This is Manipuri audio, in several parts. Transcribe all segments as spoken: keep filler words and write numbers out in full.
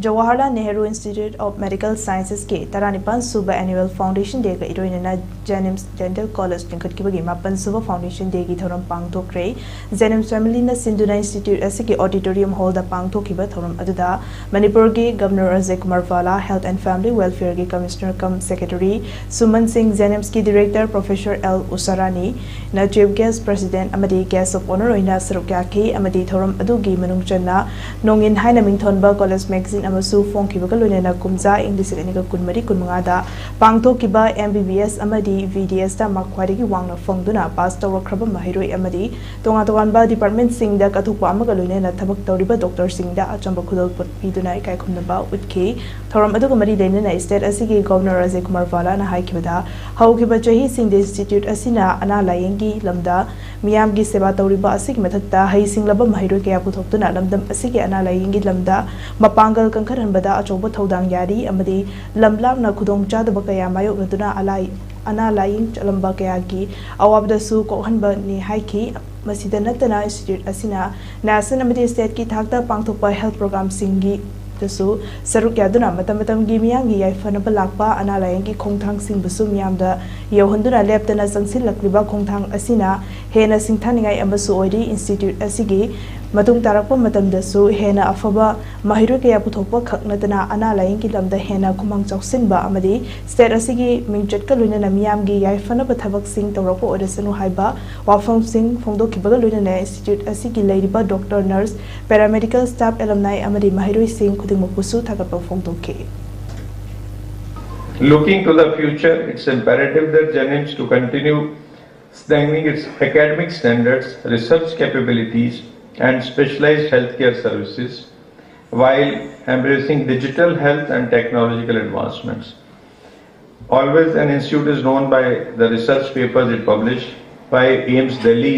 Jawaharlal Nehru Institute of Medical Sciences ꯀꯤ ꯇꯔꯥꯅꯤꯄꯥꯟ ꯁꯨꯕ Annual Foundation Day ꯒ ꯏꯔꯣꯏꯅꯅ JNIMS Dental College ꯂꯤꯡꯈꯠꯈꯤꯕꯒꯤ ꯃꯥꯄꯟ ꯁꯨꯕ Foundation Day ꯒꯤ ꯊꯧꯔꯝ ꯄꯥꯡꯊꯣꯛꯈ꯭ꯔꯦ꯫ JNIMS family ꯅ ꯁꯤꯟꯗꯨꯅ institute ꯑꯁꯤꯒꯤ auditorium hall ꯗ ꯄꯥꯡꯊꯣꯛꯈꯤꯕ ꯊꯧꯔꯝ ꯑꯗꯨꯗ ꯃꯅꯤꯄꯨꯔꯒꯤ Governor Ajay Kumar ꯚꯥꯂꯥ, Health and Family Welfare ꯒꯤ Commissioner cum Secretary ꯁꯨꯃꯟ ꯁꯤꯡ, JNIMS ꯀꯤ Director Professor ꯑꯦꯜ ꯎꯁꯥꯔꯥꯅꯤ ꯅ Chief Guest, President ꯑꯃꯗꯤ Guest of Honour ꯑꯣꯏꯅ ꯁꯔꯨꯛ ꯌꯥꯈꯤ ꯑꯃꯗꯤ ꯊꯧꯔꯝ ꯑꯗꯨꯒꯤ ꯃꯅꯨꯡ ꯆꯟꯅ ꯅꯣꯡꯏꯟ ꯍꯥꯏꯅ ꯃꯤꯡꯊꯣꯟꯕ College Magazine ꯑꯃꯁꯨ ꯐꯣꯡꯈꯤꯕꯒ ꯂꯣꯏꯅꯅ ꯀꯨꯝꯖꯥ ꯏꯪ ꯂꯤꯁꯤꯡ ꯑꯅꯤꯒ ꯀꯨꯟꯃꯔꯤ ꯀꯨꯟꯃꯉꯥꯗ ꯄꯥꯡꯊꯣꯛꯈꯤꯕ MBBS ꯑꯃꯗꯤ VDS ꯇ mark ꯈ꯭ꯋꯥꯏꯗꯒꯤ ꯋꯥꯡꯅ ꯐꯪꯗꯨꯅ pass ꯇꯧꯔꯛꯈ꯭ꯔꯕ ꯃꯍꯩꯔꯣꯏ ꯑꯃꯗꯤ ꯇꯣꯉꯥꯟ ꯇꯣꯉꯥꯟꯕ department ꯁꯤꯡꯗ ꯀꯠꯊꯣꯛꯄ ꯑꯃꯒ ꯂꯣꯏꯅꯅ ꯊꯕꯛ ꯇꯧꯔꯤꯕ doctor ꯁꯤꯡꯗ ꯑꯆꯝꯕ ꯈꯨꯗꯣꯜꯄꯣꯠ ꯄꯤꯗꯨꯅ ꯏꯀꯥꯏ ꯈꯨꯝꯅꯕ ꯎꯠꯈꯤ꯫ ꯊꯧꯔꯝ ꯑꯗꯨꯒ ꯃꯔꯤ ꯂꯩꯅꯅ state ꯑꯁꯤꯒꯤ Governor ꯑꯖꯌ ꯀꯨꯃꯥꯔ ꯚꯥꯂꯥꯅ ꯍꯥꯏꯈꯤꯕꯗ, ꯍꯧꯈꯤꯕ ꯆꯍꯤꯁꯤꯡꯗ institute ꯑꯁꯤꯅ ꯑꯅꯥ ꯂꯥꯌꯦꯡꯒꯤ ꯂꯝꯗ ꯃꯤꯌꯥꯝꯒꯤ ꯁꯦꯕꯥ ꯇꯧꯔꯤꯕ ꯑꯁꯤꯒꯤ ꯃꯊꯛꯇ ꯍꯩꯁꯤꯡꯂꯕ ꯃꯍꯩꯔꯣꯏ ꯀꯌꯥ ꯄꯨꯊꯣꯛꯇꯨꯅ ꯂꯝꯗꯝ ꯑꯁꯤꯒꯤ ꯑꯅꯥ ꯂꯥꯌꯦꯡꯒꯤ ꯂꯝꯗ ꯃꯄꯥꯡꯒꯜ ꯀꯟꯈꯠꯍꯟꯕꯗ ꯑꯆꯧꯕ ꯊꯧꯗꯥꯡ ꯌꯥꯔꯤ ꯑꯃꯗꯤ ꯂꯝ ꯂꯥꯞꯅ ꯈꯨꯗꯣꯡꯆꯥꯗꯕ ꯀꯌꯥ ꯃꯥꯌꯣꯛꯅꯗꯨꯅ ꯑꯂꯥꯏ-, ꯑꯅꯥ ꯂꯥꯌꯦꯡ ꯆꯠꯂꯝꯕ ꯀꯌꯥꯒꯤ ꯑꯋꯥꯕꯗꯁꯨ ꯀꯣꯛꯍꯟꯕꯅꯤ ꯍꯥꯏꯈꯤ꯫ ꯃꯁꯤꯗ ꯅꯠꯇꯅ institute ꯑꯁꯤꯅ national ꯑꯃꯗꯤ state ꯀꯤ ꯊꯥꯛꯇ ꯄꯥꯡꯊꯣꯛꯄ health program ꯁꯤꯡꯒꯤꯗꯁꯨ ꯁꯔꯨꯛ ꯌꯥꯗꯨꯅ ꯃꯇꯝ ꯃꯇꯝꯒꯤ ꯃꯤꯌꯥꯝꯒꯤ ꯌꯥꯏꯐꯅꯕ ꯂꯥꯛꯄ ꯑꯅꯥ ꯂꯥꯌꯦꯡꯒꯤ ꯈꯣꯡꯊꯥꯡꯁꯤꯡꯕꯨꯁꯨ ꯃꯤꯌꯥꯝꯗ ꯌꯧꯍꯟꯗꯨꯅ ꯂꯦꯞꯇꯅ ꯆꯪꯁꯤꯜꯂꯛꯂꯤꯕ ꯈꯣꯡꯊꯥꯡ ꯑꯁꯤꯅ ꯍꯦꯟꯅ ꯁꯤꯡꯊꯥꯅꯤꯡꯉꯥꯏ ꯑꯃꯁꯨ ꯑꯣꯏꯔꯤ꯫ Institute ꯑꯁꯤꯒꯤ ꯃꯇꯨꯡ ꯇꯥꯔꯛꯄ ꯃꯇꯝꯗꯁꯨ ꯍꯦꯟꯅ ꯑꯐꯕ ꯃꯍꯩꯔꯣꯏ ꯀꯌꯥ ꯄꯨꯊꯣꯛꯄ ꯈꯛ ꯅꯠꯇꯅ ꯑꯅꯥ ꯂꯥꯌꯦꯡꯒꯤ ꯂꯝꯗ ꯍꯦꯟꯅ ꯈꯨꯃꯥꯡ ꯆꯥꯎꯁꯤꯟꯕ ꯑꯃꯗꯤ state ꯑꯁꯤꯒꯤ ꯃꯤꯡꯆꯠꯀ ꯂꯣꯏꯅꯅ ꯃꯤꯌꯥꯝꯒꯤ ꯌꯥꯏꯐꯅꯕ ꯊꯕꯛꯁꯤꯡ ꯇꯧꯔꯛꯄ ꯑꯣꯏꯔꯁꯅꯨ ꯍꯥꯏꯕ ꯋꯥꯐꯝꯁꯤꯡ ꯐꯣꯡꯗꯣꯛꯈꯤꯕꯒ ꯂꯣꯏꯅꯅ institute ꯑꯁꯤꯒꯤ ꯂꯩꯔꯤꯕ doctor, nurse, paramedical staff, alumni ꯑꯃꯗꯤ ꯃꯍꯩꯔꯣꯏꯁꯤꯡ ꯈꯨꯗꯤꯡꯃꯛꯄꯨꯁꯨ ꯊꯥꯒꯠꯄ ꯐꯣꯡꯗꯣꯛꯈꯤ꯫ Looking to the future, it's imperative that JNIMS to continue strengthening its academic standards, research capabilities, and specialized healthcare services while embracing digital health and technological advancements. Always an institute is known by the research papers it published, why AIIMS Delhi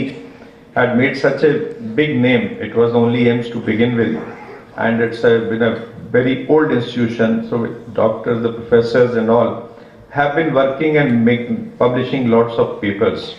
had made such a big name. It was only AIIMS to begin with, and it's a, been a very old institution. So doctors, the professors, and all have been working and making, publishing lots of papers.